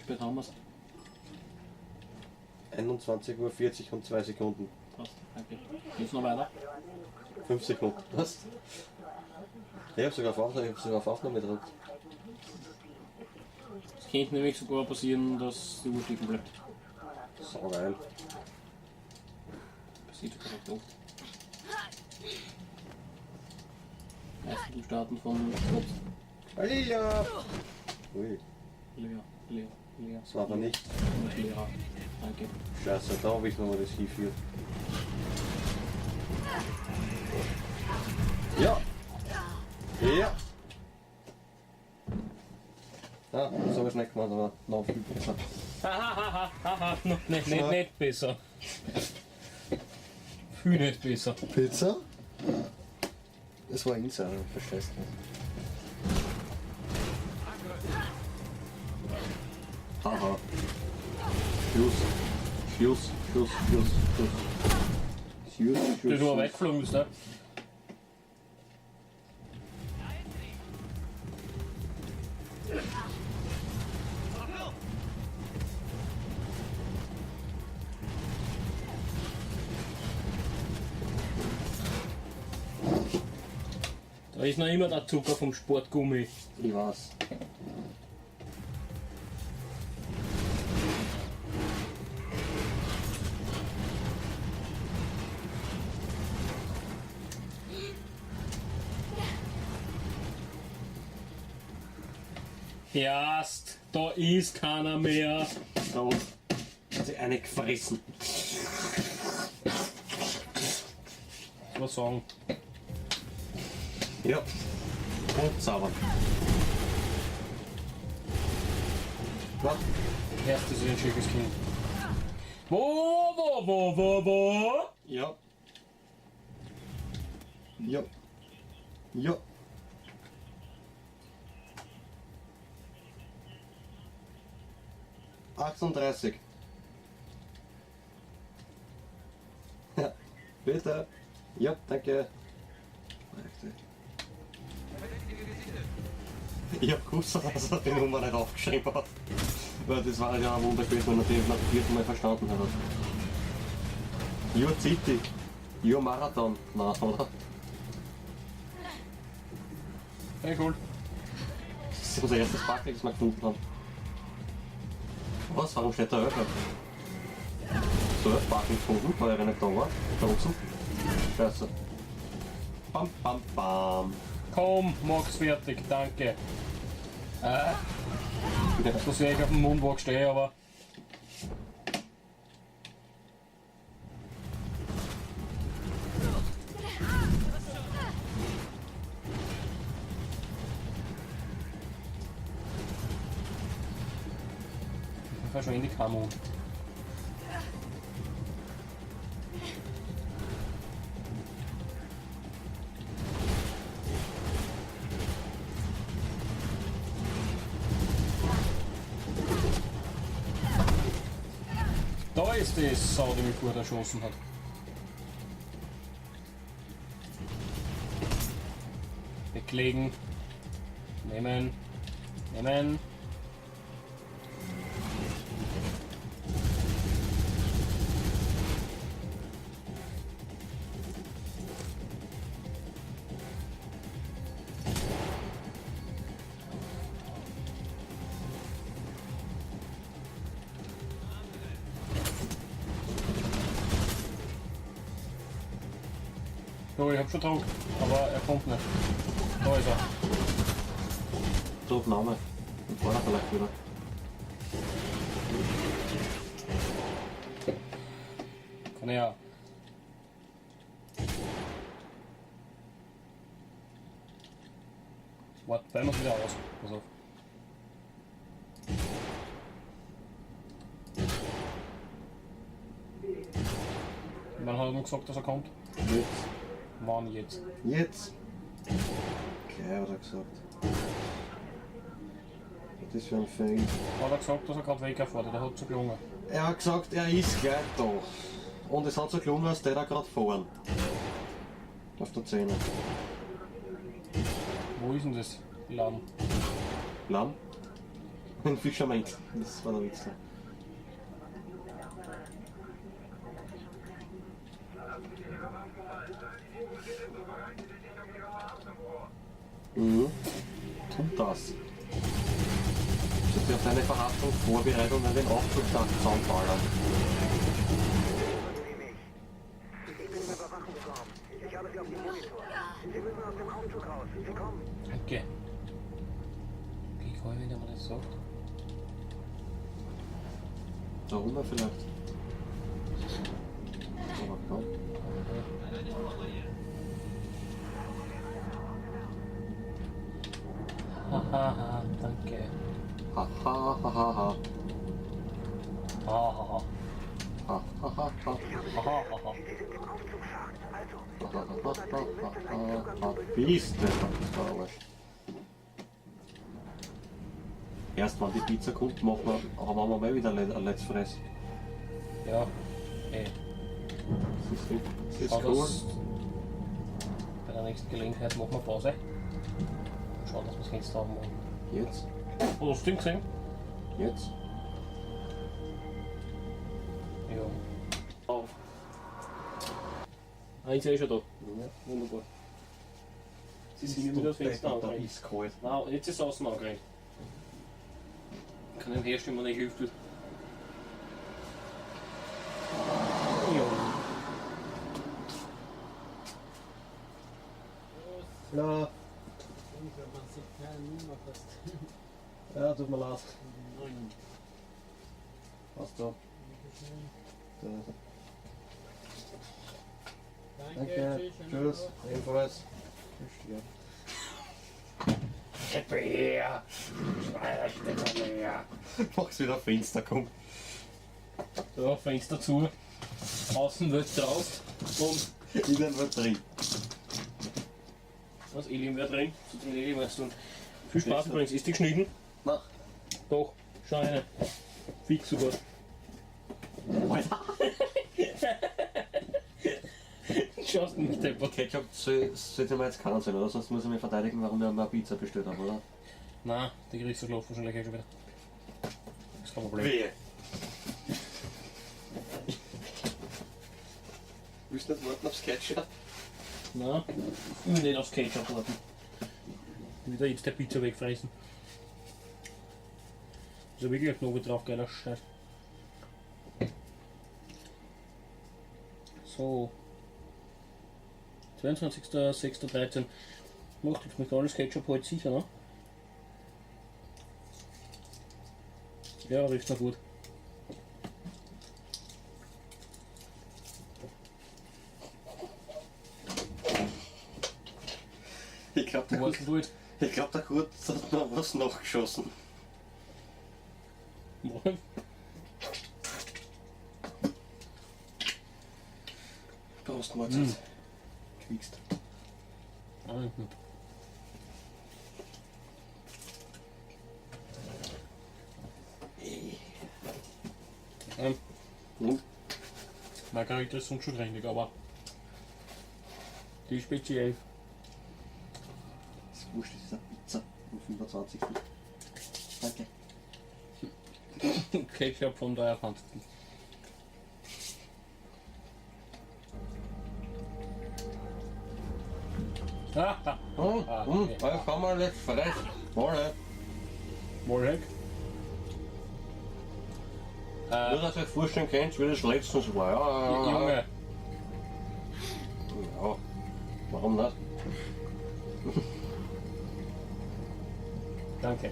spät haben wir's? 21:40 Uhr und 2 Sekunden. Passt, danke. Geht's noch weiter? 5 Sekunden. Was? Ich hab sogar auf Aufnahme, ich hab sogar auf Aufnahme gedrückt. Es könnte nämlich sogar passieren, dass die Uhr stecken bleibt. Saugeil. Passiert sogar recht oft. Meistens starten von Scott. Alija! Ui, Leer, leer, leer. das war aber nicht. Und leer. Danke. Scheiße, da hab ich nochmal das Vieh. Ja! Ja! Ah, das habe ich nicht gemacht, aber noch viel besser. Hahaha, haha, no, nicht, nicht, nicht besser. Viel nicht besser. Pizza? Das war Insider, ich versteh's nicht. Haha. Schuss. Schuss, Schuss, Schuss, Schuss. Schuss, Schuss. Das war Schuss. weggeflogen ist, ne? Da ist noch immer der Zucker vom Sportgummi. Ich weiß. Erst, da ist keiner mehr. Da hat sich eine gefressen. Was sagen? Ja. Und sauber. Was? Erst ist ein schickes Kind. Wo, wo, wo, wo, wo? Ja. Ja. Ja. 38. Ja, bitte. Ja, danke. Ich hab gewusst, dass er die Nummer nicht aufgeschrieben hat. Weil das war ja ein Wunder gewesen, wenn er die nach dem vierten Mal verstanden hat. Your City. Your Marathon. Nein, oder? Hey, cool. Das ist unser erstes Parkdeck, das wir gefunden haben. Was? Warum steht da Öffner? So, Parken gefunden, weil er nicht da war. Da unten. Scheiße. Bam, bam, bam. Komm, mach's fertig, danke. So sehr ich auf dem Moonwalk stehe, aber. Ich verschwende kein Mond. Da ist die Sau, die mich vorher erschossen hat. Weglegen. Nehmen. Nehmen. Jo, ich hab schon Druck, aber er kommt nicht. Da ist er. Top Name. Und vorne vielleicht wieder. Kann er. Warte, bleiben wir wieder aus. Pass auf. Wann hat er noch gesagt, dass er kommt? Jetzt. Wann jetzt? Jetzt. Okay, hat er gesagt. Was ist für ein Fail? Hat er gesagt, dass er gerade wegfährt? Der hat so gelungen. Er hat gesagt, er ist gleich da. Und es hat so gelungen, als der da gerade fahren. Auf der 10. Wo ist denn das? Lamm. Lamm? Ein Fischermann. Das war der Witz da. Mhm. Tut das. Sollte auf deine Verhaftung vorbereiten und den Aufzug da zusammenballern. Sie mich. Ich bin im Überwachungsraum. Ich habe Sie auf dem Monitor. Sie müssen aus dem Aufzug raus. Sie kommen. Danke. Wie kann ich, wenn der mir das sagt? Da rum vielleicht. Aber komm. Hahaha, danke. Ha ha ha ha ha. Hahaha. Ha ha ha ha. Hahaha. Sie sind im Aufzugsschacht. Also, Ha ha ha ha ha ha. Bist du das war Arsch. Erst wenn die Pizza kommt, machen wir, aber machen wir mal wieder ein Let's Fress. Ja. Ey. Das ist, das ist Schau, cool. dass bei der nächsten Gelegenheit machen wir Pause. Und schauen, dass wir das Fenster aufmachen. Jetzt? Oh, hast du den gesehen? Jetzt? Ja. Auf. Ah, ist ja eh schon da. Ja. Wunderbar. Sie sind mir das Fenster Da angerannt. ist kalt. Nein, jetzt ist es außen angerannt. Ich kann den herstellen, wenn nicht hilft. Ja. Ja. Ja, tut mir leid. Passt da. Danke. Tschüss. Ebenfalls. Tschüss. Steppe her! Steppe her! Mach's wieder Fenster, komm. So, Fenster zu. Außen wird draus. Und Innen wird drin. was Alien wäre drin. So drin Alien weißt du. Viel Spaß übrigens. Ist die geschnitten? Na. Doch, schau eine. Fix sogar. Alter. Schaust nicht deppert. Ketchup sollte mir jetzt keiner sein, oder? Sonst muss ich mich verteidigen, warum ich mir eine Pizza bestellt habe, oder? Nein, die kriegst du schlafen wahrscheinlich eh schon wieder. Das ist kein Problem. Wehe. Willst du nicht warten aufs Ketchup? Nein, ich will nicht aufs Ketchup warten. Ich will da jetzt der Pizza wegfressen. Ist ja wirklich ein Knobe drauf, geiler Scheiß. So. 22.06.13. Macht jetzt McDonalds Ketchup heute sicher, ne? Ja, riecht noch gut. Ich glaube, der, Wo Kurt- hast denn du jetzt? ich glaub, der Kurt hat noch was nachgeschossen. Prost, Mahlzeit. Mm. Quiekst. Ah, mhm. Und? Margarita ist sonst schon trendig, aber die ist speziell. Das ist wurscht, das ist eine Pizza am 25. Danke. Ketchup vom 23. Ah, Mm, Ah, okay. also kann man jetzt fress. Wolle. Wollheck. Nur, dass ihr euch vorstellen könnt, wie das letztens war. Ja, ja, ja. Junge, Ja, warum nicht? danke.